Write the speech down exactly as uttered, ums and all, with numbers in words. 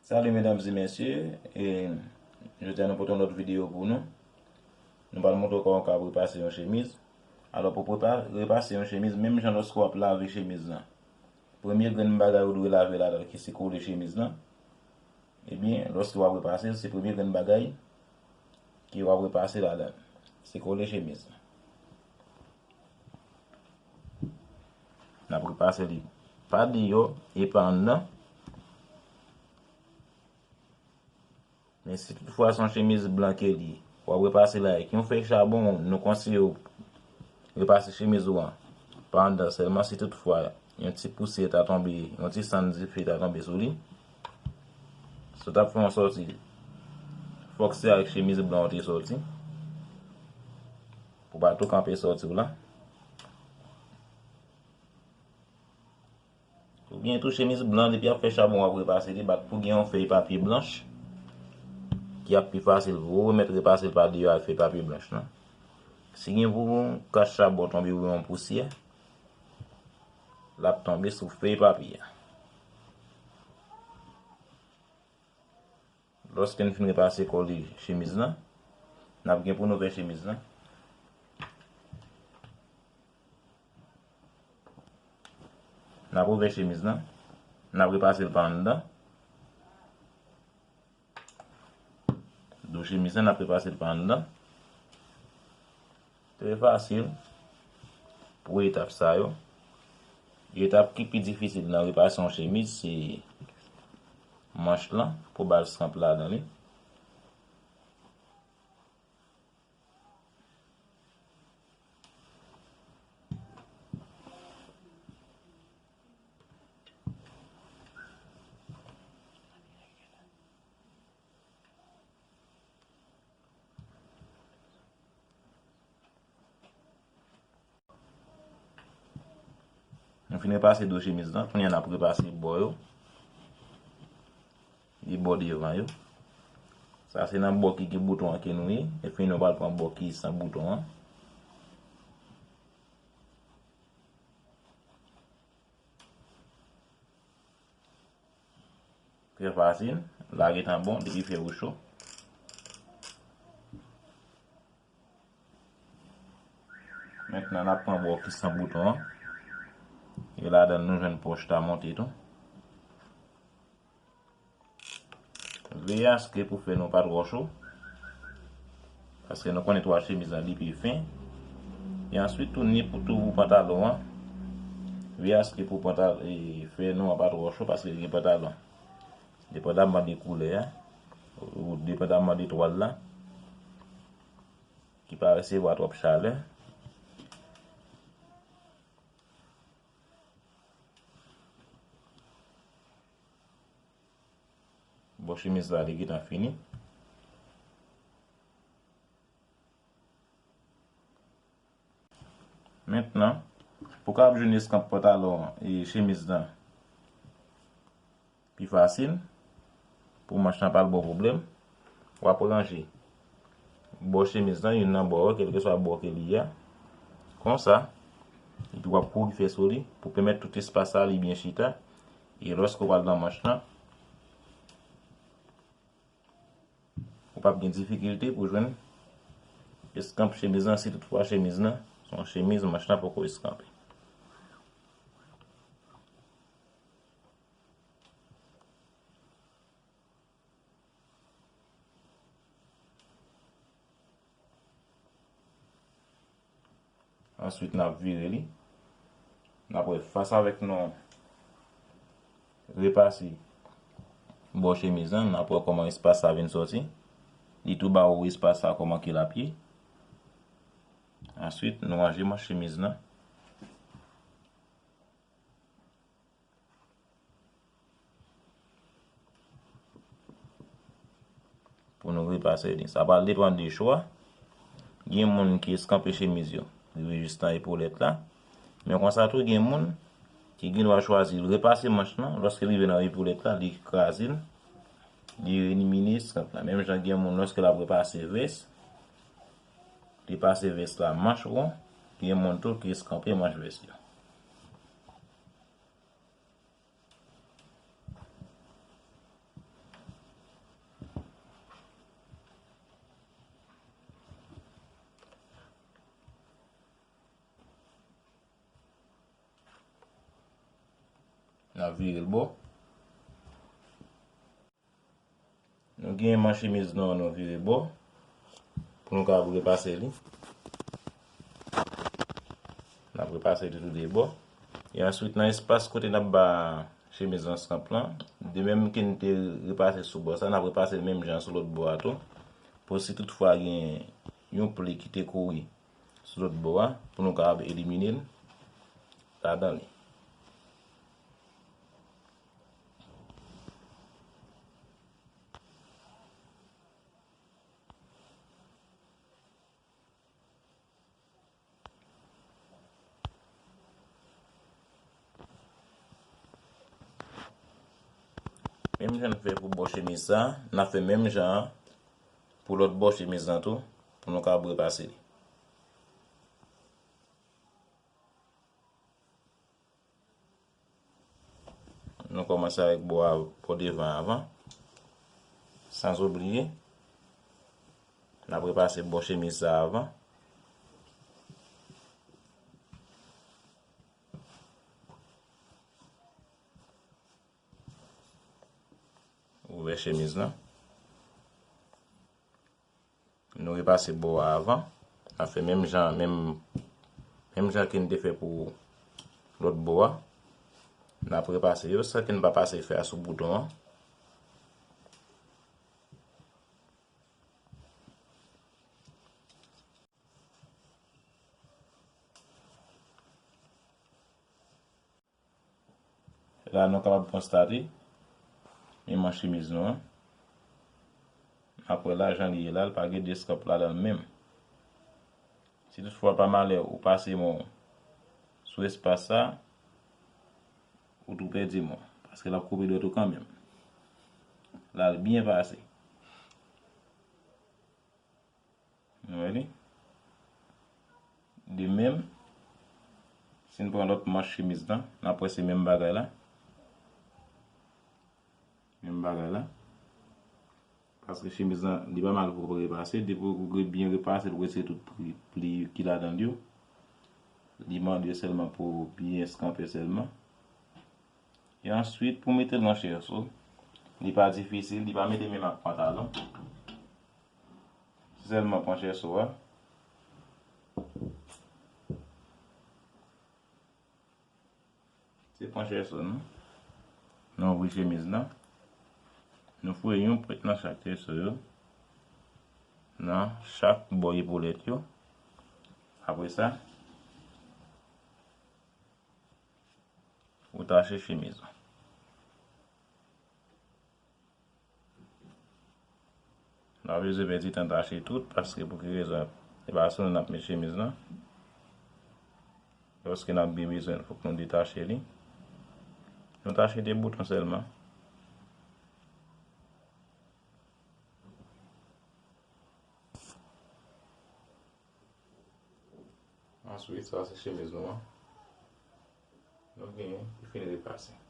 Salut mesdames et messieurs, e jodi a nou pote yon lòt videyo pou nou. Nou pral montre w kòman w ka repase yon chemiz. Alò pou prepa-, repase yon chemiz, menm jan lòske w ap lave chemiz lan, premye grenn bagay ou dwe lave ladan ki se kole chemiz lan. Ebyen, lòske w ap repase l, se premye grenn bagay ke w ap repase ladan, se kole chemiz lan. N ap repase li pa deyò e pa anndan. Men si toutfwa se yon chemiz blan ke li, w ap repase l avèk yon fèy chabon, nou konseye w repase chemiz ou an pa anndan sèlman si toutfwa yon ti pousyè ta tonbe, yon ti sann dife ta tonbe sou li. Si w t ap fè yon sòti, fòk se avèk chemiz blan ou te sòti. Pou pa tou kanpe sòti w la. Oubyen tou chemiz blan, depi ap fè chabon w ap repase li, bat pou gen yon fèy papye blanch ki ap pi fasil pou ou remèt repase l pa deyò ak fèy papye blanch lan. Si gen pou kach chabon tonbe oubyen yon pousyè, l ap tonbe sou fèy papye a. Lòske n fin repase kole chemiz lan, n ap gen pou n ouvè chemiz lan. N ap ouvè chemiz lan. N ap repase l pa anndan. Do chemiz lan, n ap repase l pa anndan. Trè fasil pou etap sa yo. Etap ki pi difisil nan repase yon chemiz, se manch lan, pou ba l skanp ladan li. Nou fin repase do chemiz lan, kounye a n ap repase bò yo. Li bò devan yo. Sa se nan bò ki gen bouton an ke nou ye, epi nou pral pran bò ki san bouton an. Trè fasil, la gentan bon, depi fè ou cho. Mentnan, n ap pran bò ki san bouton an. E ladan l, nou jwenn pòch ta monte tou. Veye aske pou fè nou pa twò cho. Paske nou konnen twa chemiz lan li pi fen. E answit tou ni pou tou pou pantalon an. Veye aske pou pantal-, e, fè nou an pa twò cho paske gen pantalon. Depandaman de koulè a, ou depandaman de twal la, ki pa resevwa twòp chalè. Bò chemiz la, li gentan fini. Mentnan, pou w kapab jwenn eskanp pantalon e chemiz lan pi fasil, pou manch lan pa al ba w pwoblèm, w ap ranje bò chemiz lan, youn nan bò yo, kèlkeswa bò ke li ye a. Konsa, epi w ap kouri fè sou li pou pèmèt tout espas sa li byen chita. E lòske w al nan manch lan, ou p ap gen difikilte pou jwenn eskanp chemiz lan, si toutfwa chemiz lan se yon chemiz manch lan poko eskanpe. Answit, n ap vire li. N ap wè fas avèk nou repase bò chemiz lan. N ap wè kòman espas sa vin sòti. Li tou ba ou espas sa kòman ke l ap ye. Answit, nou ranje manch chemiz lan. Pou nou repase li. Sa pral depann de chwa. Gen moun ki eskanpe chemiz yo rive jis nan epolèt la. Men konsa tou, gen moun ki gen dwa chwazi repase manch lan. Lòske li rive nan epolèt la, li kraze l, li elimine eskanp la. Menm jan gen moun, lòske l ap repase vès, li pase vès la manch won. Gen moun tou ki eskanpe manch vès yo. N ap vire l bò. Nou gen manch chemiz nou an, nou vire bò pou nou kapab repase li. N ap repase li tou de bò. E answit, nan espas kote n ap ba chemiz lan skanp lan, de menm ke n te repase sou bò sa, n ap repase l menm jan sou lòt bò a tou. Pou si toutfwa gen yon pli ki te kouri sou lòt bò a, pou nou kapab elimine l ladan li. Menm jan n fè pou bò chemiz sa, n ap fè menm jan an pou lòt bò chemiz lan tou, pou nou kapab repase li. Nou kòmanse avèk bò a, bò devan avan. San oubliye, n ap repase bò chemiz sa avan. Ouvè chemiz lan. Nou repase bò a avan. N ap fè menm jan, menm, menm jan ke n te fè pou lòt bò a. N ap repase yo, san ke n pa pase fè a sou bouton an. La, nou kapab konstate, men manch chemiz nou an. N ap wè la, jan li ye la, li pa gen de skanp ladan l menm. Si toutfwa pa malè ou pase men w sou espas sa, ou tou pèdi men w, paske l ap koupe dwèt ou kanmenm. La, l byen pase. Nou wè li? De menm, si n pran lòt manch chemiz lan, n ap wè se menm bagay la. Menm bagay la. Paske chemiz lan, li pa mal pou repase. Depi ou byen repase, ou retire tout pli, pli ki ladan l yo. Li mande sèlman pou w byen eskanpe sèlman. E answit, pou mete l nan chèso, li pa difisil, li pa mete menm ak pantalon. Se sèlman pran chèso a. Se pran chèso nou. Nou ouvri chemiz lan. Nou foure yon pwent nan chak chèso yo. Nan chak bò epolèt yo. Apre sa, ou tache chemiz lan. Nou pa bezwen pèdi tan tache tout, paske pou ki rezon? Se pa sou nou n ap met chemiz lan. Lòske n ap byen bezwen l, fòk nou detache li. Nou tache de bouton sèlman. Answit, sa se chemiz nou an. Nou genyen ki fin repase.